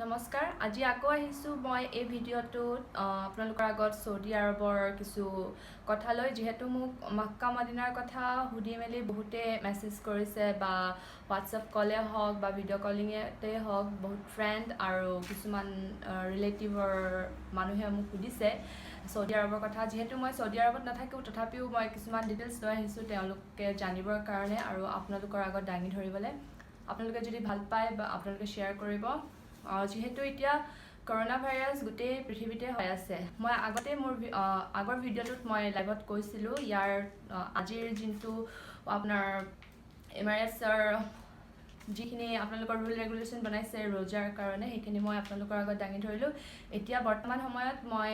নমস্কাৰ, আজি আকৌ আহিছোঁ মই এই ভিডিঅ'টোত আপোনালোকৰ আগত চৌদি আৰৱৰ কিছু কথা লৈ। যিহেতু মোক মাক্কা মদিনাৰ কথা সুধি মেলি বহুতে মেছেজ কৰিছে বা হোৱাটছএপ কলে হওক বা ভিডিঅ' কলিঙতে হওক, বহুত ফ্ৰেণ্ড আৰু কিছুমান ৰিলেটিভৰ মানুহে মোক সুধিছে চৌদি আৰৱৰ কথা। যিহেতু মই চৌদি আৰৱত নাথাকোঁ, তথাপিও মই কিছুমান ডিটেইলছ লৈ আহিছোঁ তেওঁলোকে জানিবৰ কাৰণে আৰু আপোনালোকৰ আগত দাঙি ধৰিবলৈ। আপোনালোকে যদি ভাল পায় বা আপোনালোকে শ্বেয়াৰ কৰিব। যিহেতু এতিয়া কৰোণা ভাইৰাছ গোটেই পৃথিৱীতে হৈ আছে, মই আগতে মোৰ আগৰ ভিডিঅ'টোত মই লাইভত কৈছিলোঁ, ইয়াৰ আজিৰ যোনটো আপোনাৰ এমাৰেটছৰ যিখিনি আপোনালোকৰ ৰুল ৰেগুলেশ্যন বনাইছে ৰোজাৰ কাৰণে, সেইখিনি মই আপোনালোকৰ আগত দাঙি ধৰিলোঁ। এতিয়া বৰ্তমান সময়ত মই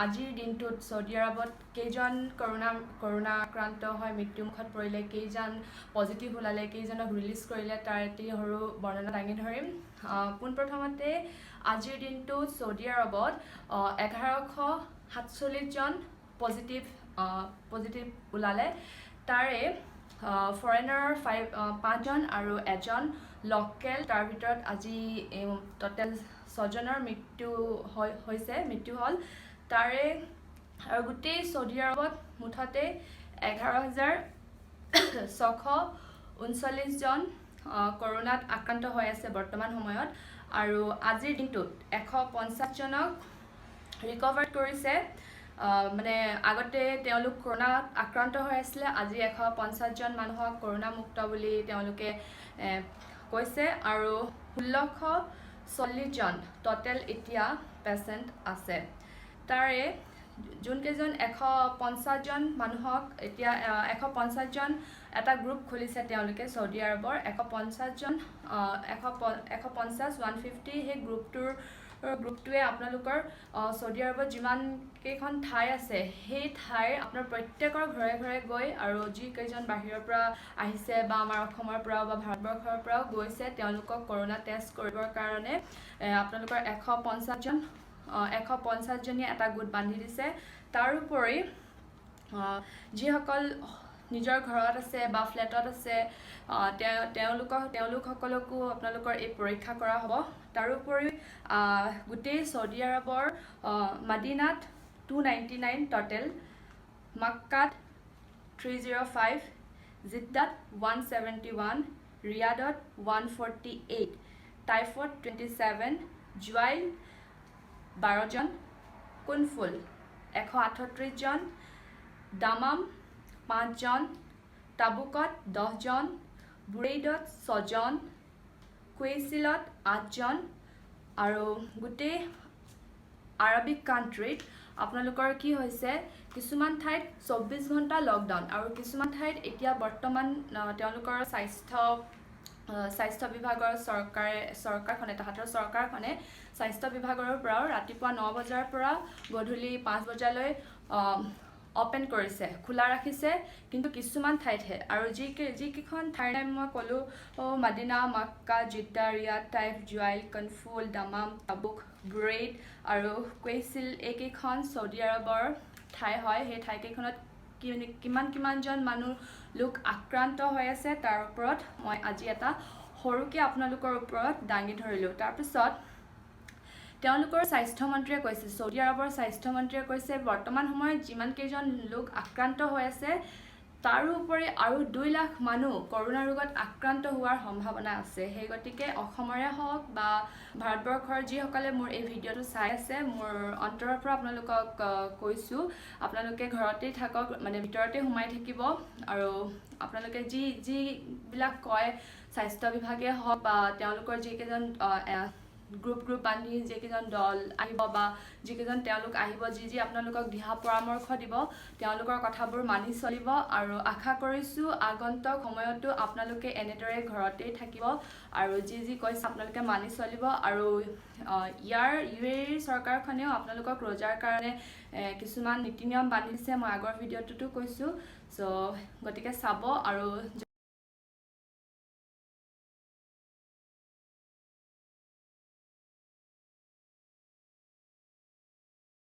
আজিৰ দিনটোত চৌদি আৰৱত কেইজন কৰোণা আক্ৰান্ত হৈ মৃত্যুমুখত পৰিলে, কেইজন পজিটিভ ওলালে, কেইজনক ৰিলিজ কৰিলে, তাৰ এটি সৰু বৰ্ণনা দাঙি ধৰিম। পোনপ্ৰথমতে আজিৰ দিনটোত চৌদি আৰৱত 1147জন পজিটিভ ওলালে। তাৰে ফৰেনাৰ পাঁচজন আৰু এজন লোকেল। তাৰ ভিতৰত আজি ট'টেল ছজনৰ মৃত্যু হৈছে, মৃত্যু হ'ল। তাৰে আৰু গোটেই চৌদি আৰৱত মুঠতে 11,639জন কৰোণাত আক্ৰান্ত হৈ আছে বৰ্তমান সময়ত। আৰু আজিৰ দিনটোত 150জনক ৰিকভাৰ কৰিছে। মানে আগতে তেওঁলোক কৰোণাত আক্ৰান্ত হৈ আছিলে, আজি 150জন মানুহক কৰোণা মুক্ত বুলি তেওঁলোকে কৈছে। আৰু 1640জন ট'টেল এতিয়া পেচেণ্ট আছে। তাৰে যোনকেইজন 150জন মানুহক এতিয়া 150জন এটা গ্ৰুপ খুলিছে তেওঁলোকে। চৌদি আৰৱৰ 150জন, 150, 150, সেই গ্ৰুপটোৱে আপোনালোকৰ চৌদি আৰৱত যিমান কেইখন ঠাই আছে, সেই ঠাইৰ আপোনাৰ প্ৰত্যেকৰ ঘৰে ঘৰে গৈ আৰু যিকেইজন বাহিৰৰ পৰা আহিছে বা আমাৰ অসমৰ পৰাও বা ভাৰতবৰ্ষৰ পৰাও গৈছে, তেওঁলোকক কৰোণা টেষ্ট কৰিবৰ কাৰণে আপোনালোকৰ 150জনীয়া এটা গোট বান্ধি দিছে। তাৰোপৰি যিসকল নিজৰ ঘৰত আছে বা ফ্লেটত আছে, তেওঁলোকসকলকো আপোনালোকৰ এই পৰীক্ষা কৰা হ'ব। তাৰোপৰি গোটেই চৌদি আৰৱৰ মাদিনাত 299 ট'টেল, মাক্কাত 305, জিদ্দাত 171, ৰিয়াদত 148, টাইফত 27, জুৱাইল 12জন, কুনফুল 138জন, দামাম পাঁচজন, টাবুকত 10জন, বুৰেইদত ছজন, কুৱেচিলত আঠজন। আৰু গোটেই আৰবিক কাণ্ট্ৰিত আপোনালোকৰ কি হৈছে, কিছুমান ঠাইত 24 ঘণ্টা লকডাউন আৰু কিছুমান ঠাইত এতিয়া বৰ্তমান তেওঁলোকৰ স্বাস্থ্য বিভাগৰ চৰকাৰখনে, তাহাঁতৰ চৰকাৰখনে স্বাস্থ্য বিভাগৰ পৰাও ৰাতিপুৱা 9 বজাৰ পৰা গধূলি 5 বজালৈ অ'পেন কৰিছে, খোলা ৰাখিছে, কিন্তু কিছুমান ঠাইতহে। আৰু যিকেইখন ঠাইৰ নাম মই ক'লোঁ, মাদিনা, মাক্কা, জিদ্দা, ৰিয়াদ, টাইফ, জুৱাইল, কনফুল, দামাম, তাবুক, বুৰেইদ আৰু কুৱেচিল, এইকেইখন চৌদি আৰৱৰ ঠাই হয়। সেই ঠাইকেইখনত কিমান কিমানজন মানুহ লোক আক্ৰান্ত হৈ আছে, তাৰ ওপৰত মই আজি এটা সৰুকৈ আপোনালোকৰ ওপৰত দাঙি ধৰিলোঁ। তাৰপিছত তেওঁলোকৰ স্বাস্থ্যমন্ত্ৰীয়ে কৈছে, চৌদি আৰৱৰ স্বাস্থ্যমন্ত্ৰীয়ে কৈছে, বৰ্তমান সময়ত যিমানকেইজন লোক আক্ৰান্ত হৈ আছে, তাৰোপৰি আৰু 2 লাখ মানুহ কৰোণা ৰোগত আক্ৰান্ত হোৱাৰ সম্ভাৱনা আছে। সেই গতিকে অসমৰে হওক বা ভাৰতবৰ্ষৰ যিসকলে মোৰ এই ভিডিঅ'টো চাই আছে, মোৰ অন্তৰৰ পৰা আপোনালোকক কৈছোঁ, আপোনালোকে ঘৰতেই থাকক, মানে ভিতৰতে সোমাই থাকিব। আৰু আপোনালোকে যিবিলাক কয়, স্বাস্থ্য বিভাগে হওক বা তেওঁলোকৰ যিকেইজন গ্ৰুপ গ্ৰুপ বান্ধি যিকেইজন দল আহিব বা যিকেইজন তেওঁলোক আহিব, যি যি আপোনালোকক দিহা পৰামৰ্শ দিব, তেওঁলোকৰ কথাবোৰ মানি চলিব। আৰু আশা কৰিছোঁ আগন্তুক সময়তো আপোনালোকে এনেদৰে ঘৰতেই থাকিব আৰু যি যি কৈছে আপোনালোকে মানি চলিব। আৰু ইয়াৰ ইউ এ ইৰ চৰকাৰখনেও আপোনালোকক ৰোজাৰ কাৰণে কিছুমান নীতি নিয়ম বান্ধি দিছে, মই আগৰ ভিডিঅ'টোতো কৈছোঁ। চ' গতিকে চাব আৰু